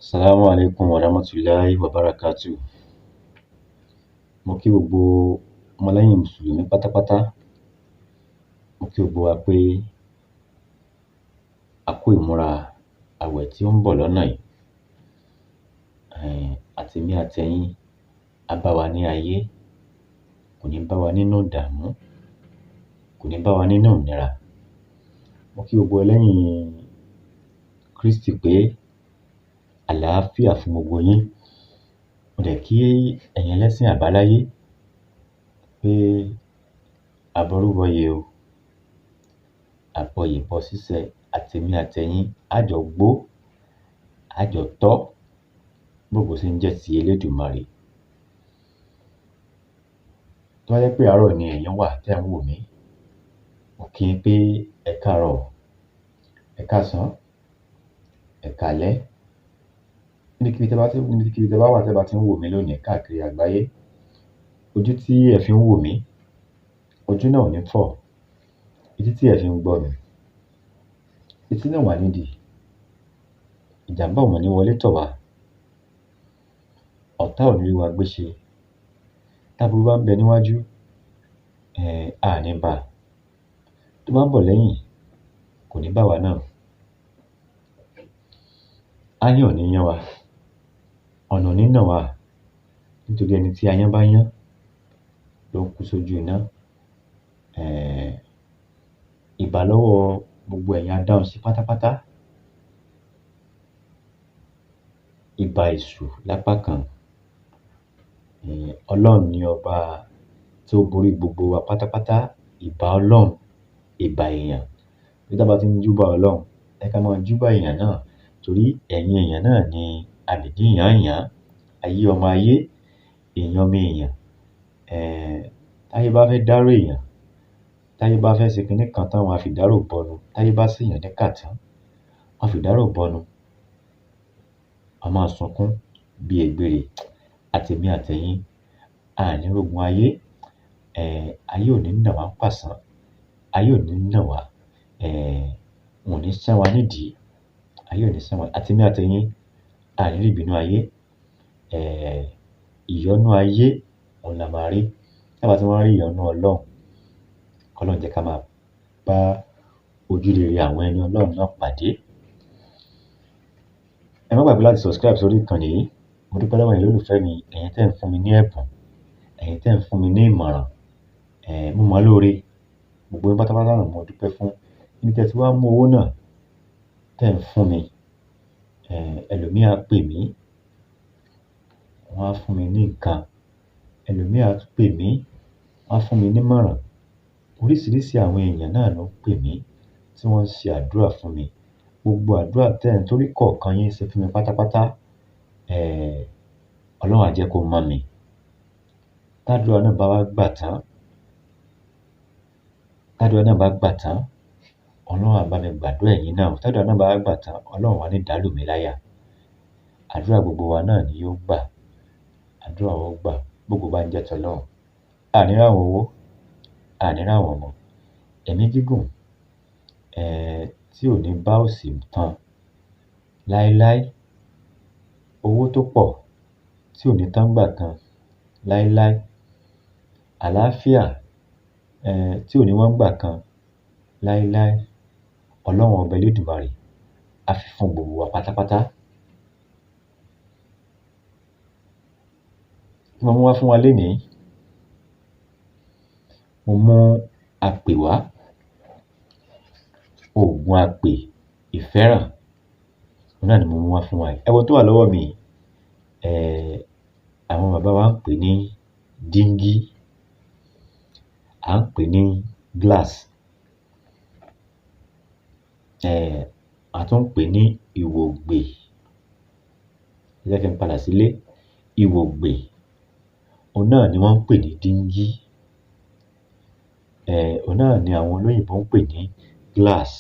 Assalamu alaikum warahmatullahi wabarakatuh. Mo kí gbogbo ọmọlẹ́yìn Mùsùlùmí pátápátá, mo kí gbogbo wa pé a kú ìmúra àwẹ̀ tí ó ń bọ̀ lọ́nà yìí. Àtèmi àtẹ̀yin, á bá wa ní ayé, kò ní bá wa nínú ìdààmú, kò ní bá wa nínú ìnira. Mo kí gbogbo ẹlẹ́yìn Krístì pé àlàáfíà fún gbogbo yín. Mo dẹ̀ kí ẹ̀yin ẹlẹ́sìn àbáláyé pé àbọrúbọyè o, àbọyèbọṣíṣẹ, àtèmi àtẹ̀yin á jọ gbó, á jọ tọ́, bógo ṣe ń jẹ́ ti Elédùmarè. Tó bá jẹ́ pé àárọ̀ ni ẹ̀yin wà tẹ́ ẹ̀ ń wò mí, mo kí yín pé ẹ káàárọ̀, ẹ káàsán, ẹ káalẹ́. Níbikíbi tẹ́ bá ti níbikíbi tẹ́ bá wà tẹ́ bá ti ń wò mí lónìí káàkiri àgbáyé, ojú tí ẹ fi ń wò mí, ojú náà ò ní fọ́, etí tí ẹ fi ń gbọ́ mi, etí náà ò mà ní dì, ìjàmbá ò mà ní wọlé tọ̀ wá, ọ̀tá ò ní rí wa gbé ṣe. Táburú bá ń bẹ níwájú, a à ní bá a, tó bá ń bọ̀ lẹ́yìn, kò ní báwa náà. Ááyán ò ní yán wa, ọ̀nà ò ní nà wá, nítorí ẹni tí aáyán bá yán ló ń kú sójú iná. Ìbà lọ́wọ́ gbogbo ẹ̀yin adáhunṣe pátápátá, ìbà èṣù lápá kan. Ọlọ́run ni ọba tí ó borí gbogbo wa pátápátá, ìbà Ọlọ́run, ìbà èèyàn. Bí tá bá ti ń júbà Ọlọ́run, ẹ ká máa júbà èèyàn náà, torí ẹ̀yin èèyàn náà ni àbìdí yànyàn, ayé ọmọ ayé, èèyàn ọmọ èèyàn. Táyé bá fẹ́ dárò èèyàn, táyé bá fẹ́ ṣe kinní kan tán, wọ́n á fi ìdárò bọnu, táyé bá ṣèèyàn níkà tán, wọ́n á fi ìdárò bọnu. A máa sunkún bí egbére. Àtèmi àtẹ̀yin, a à ní rógun ayé, ayé ò ní nà wá ní pàṣán, ayé ò ní nà wá, wọn ò ní ṣán wa nídìí, ayé ò ní ṣán wa, àtèmi àtẹ̀yin, a à ní rí ìbínú ayé, ìyọ́nú ayé òun la máa rí. Tá bá ti wá rí ìyọ́nú Ọlọ́run, k'Ọlọ́run jẹ́ ká máa bá ojú rere àwọn ẹni Ọlọ́run náà pàdé. Ẹ má gbàgbé láti subscribe sórí ìkànnì yìí. Mo dúpẹ́ lọ́wọ́ ẹ̀yin olólùfẹ́ mi, ẹ̀yin tẹ́ ẹ̀ ń fún mi ní ẹ̀bùn, ẹ̀yin tẹ́ ẹ̀ ń fún mi ní ìmọ̀ràn, mo mọ̀ ọ́ lóore. Gbogbo yín pátápátá náà mo dúpẹ́ fún. Níbi tẹ́ ẹ ti wá mú owó náà tẹ́ ẹ̀ ń fún mi, ẹlòmíì á pè mí, wọ́n á fún mi ní nǹkan, ẹlòmíì á pè mí, wọ́n á fún mi nímọ̀ràn. Oríṣiríṣi àwọn èèyàn náà ló ń pè mí tí wọ́n ń ṣe àdúrà fún mi. Gbogbo àdúrà tẹ́ ẹ̀ ń torí kọ̀ọ̀kan yín ṣe fún mi pátápátá, Ọlọ́run á jẹ́ kó mọ́ mi. Tádúrà náà bá wá gbà tán, tádúrà náà bá gbà tán, Ọlọ́run á bá mi gbàdúrà ẹ̀yin náà. Tádúrà náà bá wá gbà tán, Ọlọ́run á ní dàálù mí láyà. Àdúrà gbogbo wa náà ni yóò gbà. Àdúrà wa ó gbà bógo bá ń jẹ́ t'Ọlọ́run. A à ní ráhùn owó, a à ní ráhùn ọmọ. Ẹ̀mí gígùn, tí ò ní bá òṣì tán láéláé, owó tó pọ̀ tí ò ní tán ńgbà kan láéláé, àlàáfíà, tí ò ní wọ́n ńgbà kan láéláé, Ọlọ́run ọba Elédùmarè á fi fún gbogbo wa pátápátá. Kí mo mú wá fún wa lénìí? Mo mú àpè wá, oògùn àpè ìfẹ́ràn, òun náà ni mo mú wá fún wa yìí. Ẹ wo ohun tó wà lọ́wọ́ mi yìí, àwọn bàbá wa ń pè ní díngí, à ń pè ní glass, a tún ń pè ní ìwògbè. Ẹ jẹ́ kí n padà sílé. Ìwògbè, òun náà ni wọ́n ń pè ní díngí, òun náà ni àwọn olóyìnbó ń pè ní glass.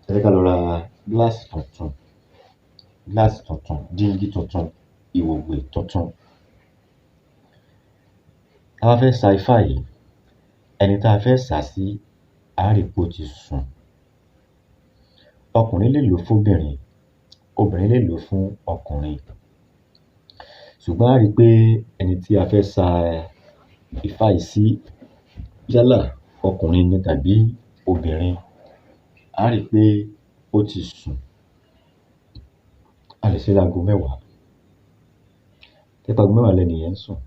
Ẹ jẹ́ ká lọ ra glass tuntun, glass tuntun, díngí tuntun, ìwògbè tuntun. Tá bá fẹ́ sa ifá yìí, ẹni tá a fẹ́ sà á sí, á rí pé ó ti sùn. Ọkùnrin lè lò ó fóbìnrin, obìnrin lè lò ó fún ọkùnrin. Ṣùgbọ́n a rí pé ẹni tí a fẹ́ sa ifá yìí sí, yálà ọkùnrin ni tàbí obìnrin, a rí pé ó ti sùn. A lè ṣe láago 10, tó jẹ́ pé aago 10 lẹni yẹn ń sùn,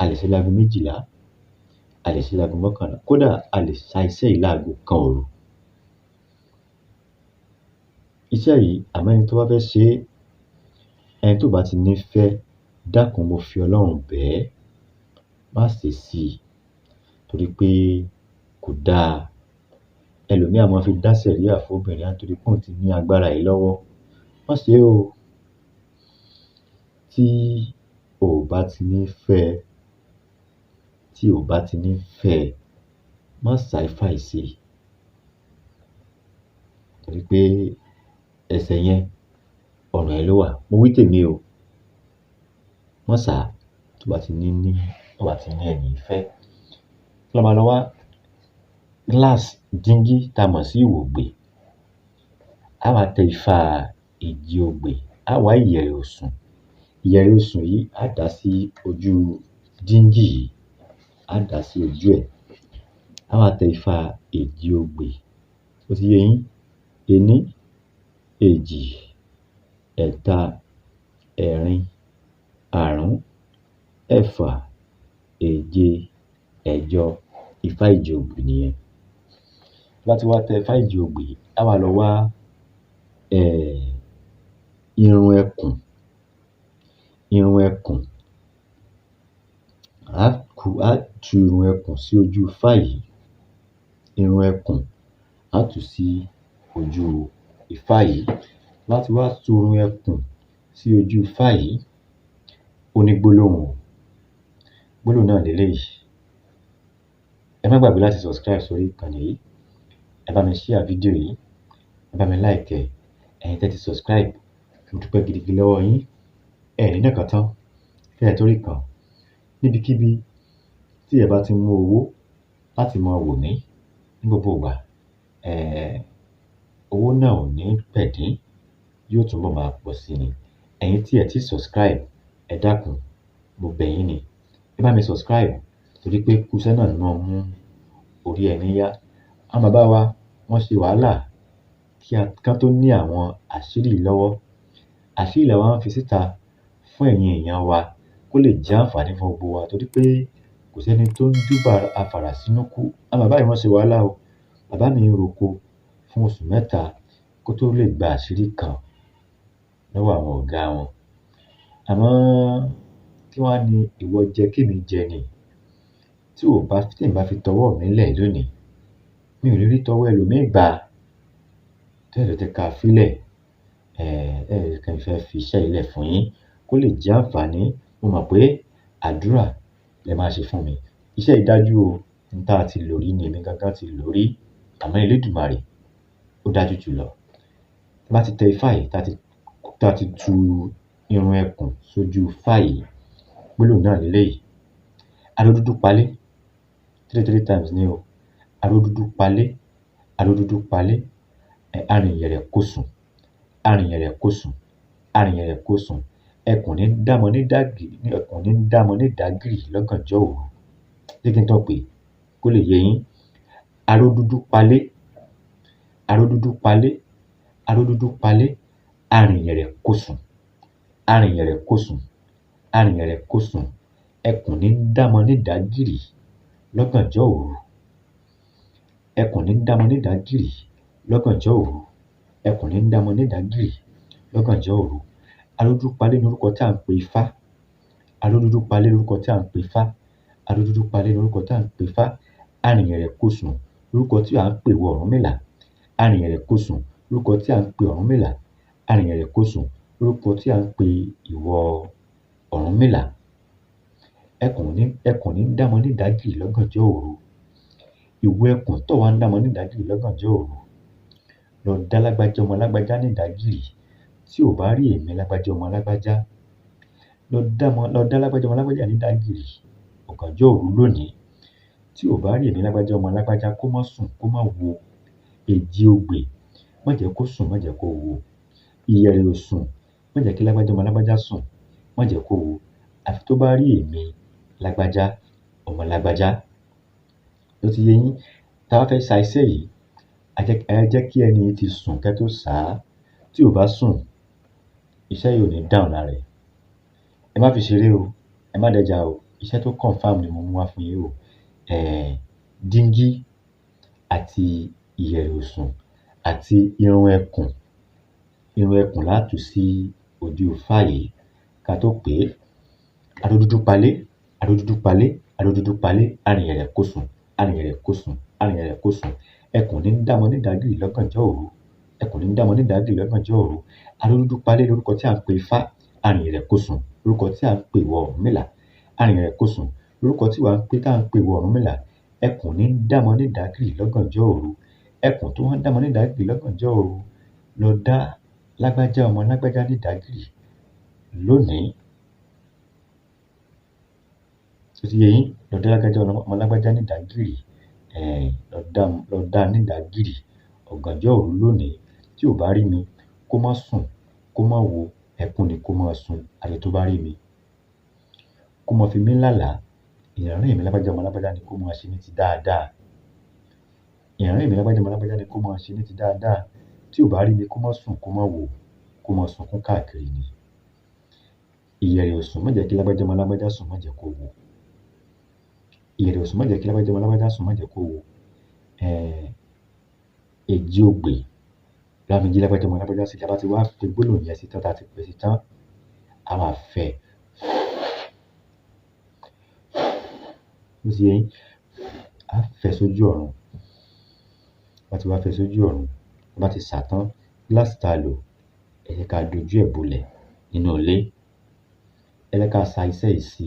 a lè ṣe láago 12, a lè ṣe láago 11, kódà a lè sa iṣẹ́ yìí láago 1 òru. Iṣẹ́ yìí, àmọ́ ẹni tó bá fẹ́ ṣe é, ẹni tó bá ti ní fẹ́, dákun mo fi Ọlọ́run bẹ̀ ẹ́, má ṣe sí i, torí pé kò dáa. Ẹlòmíì á máa fi dá sẹ̀ríà fóbìnrin á nítorí pé òun ti ní agbára yìí lọ́wọ́. Má ṣe é o. Tí o ò bá ti ní fẹ́, tí o ò bá ti ní fẹ́, má sa ifá yìí sí i, torí pé ẹsẹ̀ yẹn ọ̀rùn ẹ ló wà. Mo wí tèmi o. Má sà á tó bá ti ní ní tó bá ti ní ẹni yìí fẹ́. Kí la máa lọ wá? Glass, díngí tá a mọ̀ sí ìwògbè. Á wá tẹ ifá èjì ogbè, á wá ìyẹ̀rẹ̀ òsùn. Ìyẹ̀rẹ̀ òsùn yìí á dà á sí ojú díngí yìí, á dà á sí ojú ẹ̀. Á wá tẹ ifá èjì ogbè. Ó ti yé yín? Ení, èjì, ẹ̀ta, ẹ̀rin, àrún, ẹ̀fà, èje, ẹ̀jọ. Ifá èjì ogbè nìyẹn. Tó bá ti wá tẹ ifá èjì ogbè yìí, á wá lọ wá irun ẹkùn, irun ẹkùn. Á á tu irun ẹkùn sí ojú ifá yìí. Irun ẹkùn á tù ú sí ojú ifá yìí. Tó bá ti wá tu irun ẹkùn sí ojú ifá yìí, ó ní gbólóhùn o. Gbólóhùn náà leléyìí. Ẹ má gbàgbé láti subscribe sórí ìkànnì yìí. Ẹ bá mi share fídíò yìí, ẹ bá mi like ẹ̀. Ẹ̀yin tẹ́ ti subscribe, mo dúpẹ́ gidigidi lọ́wọ́ yín. Ẹ ní nàka tán kẹ́ ẹ tó rí kan. Níbikíbi tí ẹ bá ti mú owó láti máa wò mí ní gbogbo ìgbà, owó náà ò ní pẹ̀dín, yóò túnbọ̀ máa pọ̀ sí ni. Ẹ̀yin tí ẹ ti subscribe, ẹ dákun, mo bẹ̀ yín ni. Ẹ bá mi subscribe torí pé kúṣẹ́ náà máa mú orí ẹni yá. Àwọn bàbá wa wọ́n ṣe wàhálà kí a kán tó ní àwọn àṣírí yìí lọ́wọ́. Àṣírí làwa ń fi síta fún ẹ̀yin èèyàn wa kó lè jẹ́ àǹfààní fún gbogbo wa, torí pé kò sẹ́ni tó ń júbà afàràsínú kú. Àwọn bàbá yìí wọ́n ṣe wàhálà o. Bàbá mi ń roko fún oṣù 3 kó tó lè gba àṣírí kan lọ́wọ́ àwọn ọ̀gá wọn. Àmọ́ kí wá ní ìwọ jẹ kémi jẹ ni? Tí ò bá tí èmi bá fi tọwọ́ mi lẹ̀ lónìí, mi ò ní rí tọwọ́ ẹlòmíì gbà. Torí ẹ̀ ló jẹ́ ká fílẹ̀, ẹ̀ kí n fẹ́ fi iṣẹ́ yìí lẹ̀ fún yín kó lè jẹ́ àǹfààní. Mo mọ̀ pé àdúrà lẹ máa ṣe fún mi. Iṣẹ́ yìí dájú o. N tá a ti lò rí ni èmi gangan ti lò rí. Àmọ́ Elédùmarè ó dájú jùlọ. Tá bá ti tẹ ifá yìí, tá a ti tu irun ẹkùn sójú ifá yìí, gbólóhùn náà leléyìí. Aró dúdú palé, three three times ni o. Aró dúdú palé, aró dúdú palé, arìnyẹ̀rẹ̀ kosùn, arìnyẹ̀rẹ̀ kosùn, arìnyẹ̀rẹ̀ kosùn. Ẹkùn ní dámọ ní dàgìrì, ẹkùn ní dámọ ní dàgìrì lọ́gànjọ́ òru. Jẹ́ kí n tún pè é kó lè yé yín. Aró dúdú palé, aró dúdú palé, aró dúdú palé, arìnyẹ̀rẹ̀ kosùn, arìnyẹ̀rẹ̀ kosùn, arìnyẹ̀rẹ̀ kosùn. Ẹkùn ní dámọ ní dàgìrì lọ́gànjọ́ òru. Ẹkùn ní dámọ ní dàgìrì lọ́gànjọ́ òru. Ẹkùn ní dámọ ní dàgìrì lọ́gànjọ́ òru. Aró dúdú palé ni orúkọ tí à ń pe ifá. Aró dúdú palé lorúkọ tí à ń pe ifá. Aró dúdú palé lorúkọ tí à ń pe ifá. Arìnyẹ̀rẹ̀ kosùn lorúkọ tí à ń pè ìwọ Ọ̀rúnmìlà. Arìnyẹ̀rẹ̀ kosùn lorúkọ tí à ń pe Ọ̀rúnmìlà. Arìnyẹ̀rẹ̀ kosùn lorúkọ tí à ń pe ìwọ Ọ̀rúnmìlà. Ẹkùn ní dámọ ní dàgìrì lọ́gànjọ́ òru. Ìwọ ẹkùn tó wá ń dámọ ní dàgìrì lọ́gànjọ́ òru, lọ dá lágbájá ọmọ lágbájá ní ìdágìrì. Tí ò bá rí èmi lágbájá ọmọ lágbájá, lọ dá lágbájá ọmọ lágbájá ní ìdágìrì ọ̀gànjọ́ òru lónìí. Tí ò bá rí èmi lágbájá ọmọ lágbájá, kó má sùn, kó má wo èjì ogbè. má jẹ́ kó sùn, má jẹ́ kó wo. Ìyẹ̀rẹ̀ òsùn, má jẹ́ kí lágbájá ọmọ lágbájá sùn, má jẹ́ kó wo. Àfi tó bá rí èmi lágbájá ọmọ lágbájá. Ó ti yé yín? Tá a bá fẹ́ sa iṣẹ́ yìí, ẹ jẹ́ kí ẹni yìí ti sùn kẹ́ tó sà á. Tí ò bá sùn, iṣẹ́ yìí ò ní dáhùn lára ẹ̀. Ẹ má fi ṣeré o, ẹ má dẹ́jà o. Iṣẹ́ tó confirm ni mo mú wá fún yín o. Díngí àti ìyẹ̀rẹ̀ òsùn àti irun ẹkùn. Irun ẹkùn lá tú sí ojú ifá yìí ká tó pè é. Aró dúdú palé, aró dúdú palé, aró dúdú palé, arìnyẹ̀rẹ̀ kó sùn, arìnyẹ̀rẹ̀ kó sùn, arìnyẹ̀rẹ̀ kó sùn. Ẹkùn ní ń dámọ nídàágìrì lọ́gànjọ́ òru. Ẹkùn ní ń dámọ nídàágìrì lọ́gànjọ́ òru. Aró dúdú palé lorúkọ tí à ń pe ifá, arìnyẹ̀rẹ̀ kó sùn lorúkọ tí à ń pe ìwọ Ọ̀rúnmìlà. Arìnyẹ̀rẹ̀ kó sùn lorúkọ tí wà ń pe tá à ń pe ìwọ Ọ̀rúnmìlà. Ẹkùn ní ń dámọ nídàágìrì lọ́gànjọ́ òru. Ẹkùn tó wá ń dámọ nídàágìrì lọ́gànjọ́ òru lọ dá lágbájá ọmọ lágbájá nídàágìrì lónìí. Ṣó ti yé yín? Lọ dá lágbájá ọmọ lágbájá nídàágìrì, lọ dá nídàágìrì ọ̀gànjọ́ òru lónìí. Tí ò bá rí mi, kó má sùn, kó má wo, ẹkún ni kó má sun àfi tó bá rí mi. Kó má fi mí lálàá. Ìran èmi lágbájá ọmọ lágbájá ni kó máa ṣe ní ti dáadáa. Ìran èmi lágbájá ọmọ lágbájá ni kó máa ṣe ní ti dáadáa. Tí ò bá rí mi, kó má sùn, kó má wo, kó má sunkún káàkiri ni. Ìyẹ̀rẹ̀ òsùn, má jẹ́ kí lágbájá ọmọ lágbájá sùn, má jẹ́ kó wo. Ìyẹ̀rẹ̀ òsùn, má jẹ́ kí lágbájá ọmọ lágbájá sùn, má jẹ́ kó wo. Èjì ogbè bá mi jí lágbájá ọmọ lágbájá sí. Tá a bá ti wá pe gbólóhùn yẹn sí tán, tá a ti pè sí tán, a máa fẹ́. Ó ti yé yín? A fẹ́ sójú ọ̀run. Bá ti wá fẹ́ sójú ọ̀run, bá ti sà tán, gíláàsì tá a lò, ẹ jẹ́ ká dojú ẹ̀ bolẹ̀ nínú ilé. Ẹ jẹ́ ká sa iṣẹ́ yìí sí,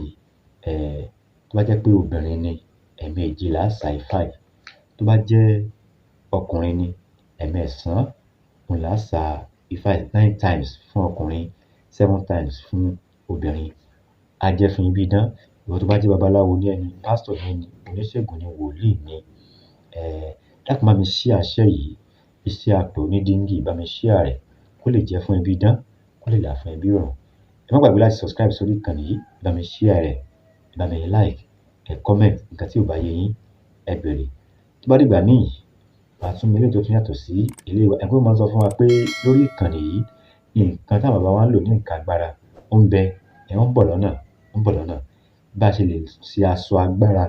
tó bá jẹ́ pé obìnrin ni, ẹ̀ẹ̀mejì là á sa ifá yìí. Tó bá jẹ́ ọkùnrin ni, ẹ̀ẹ̀mẹ́sàn-án òun là á sa ifá yìí. 9 times fún ọkùnrin, 7 times fún obìnrin. Á jẹ́ fún yín bí idán. Ìwọ tó bá jẹ́ babaláwo ní ẹni, pásítọ̀ ní ẹni, oníṣègùn ni, wòlíì ni. Dákun bá mi share iṣẹ́ yìí, iṣẹ́ apẹ̀ onídíngì, bá mi share rẹ̀ kó lè jẹ́ fún ẹbí idán, kó lè là fún ẹbí ọ̀run. Ẹ má gbàgbé láti subscribe sórí ìkànnì yìí, bá mi share rẹ̀, bá mi like, ẹ comment nǹkan tí ò bá yé yín, ẹ bèrè. Tó bá dìgbà míì, màá tún mú eléyìí tó tún yàtọ̀ sí eléyìí wá. Ẹ̀gbọ́n máa ń sọ fún wa pé lórí ìkànnì yìí, nǹkan táwọn bàbá wa ń lò ní nǹkan agbára ó ń bẹ, ẹ̀ ń bọ̀ lọ́nà, ó ń bọ̀ lọ́nà. Bá a ṣe lè ṣe aṣọ agbára,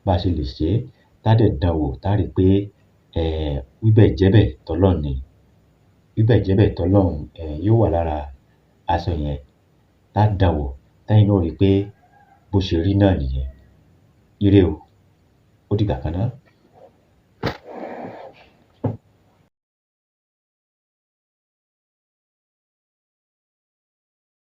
bá a ṣe lè ṣe é, tá dẹ̀ dán wò, tá rí pé wíbẹ̀ jẹ́bẹ̀ tọ́lọ́run ni. Wíbẹ̀ jẹ́bẹ̀ tọ́lọ́run yóò wà lára aṣọ yẹn. Tá dán wò, tẹ́yìn náà ó rí pé bó ṣe rí náà nìyẹn. Ire o, ó dìgbà kan náà.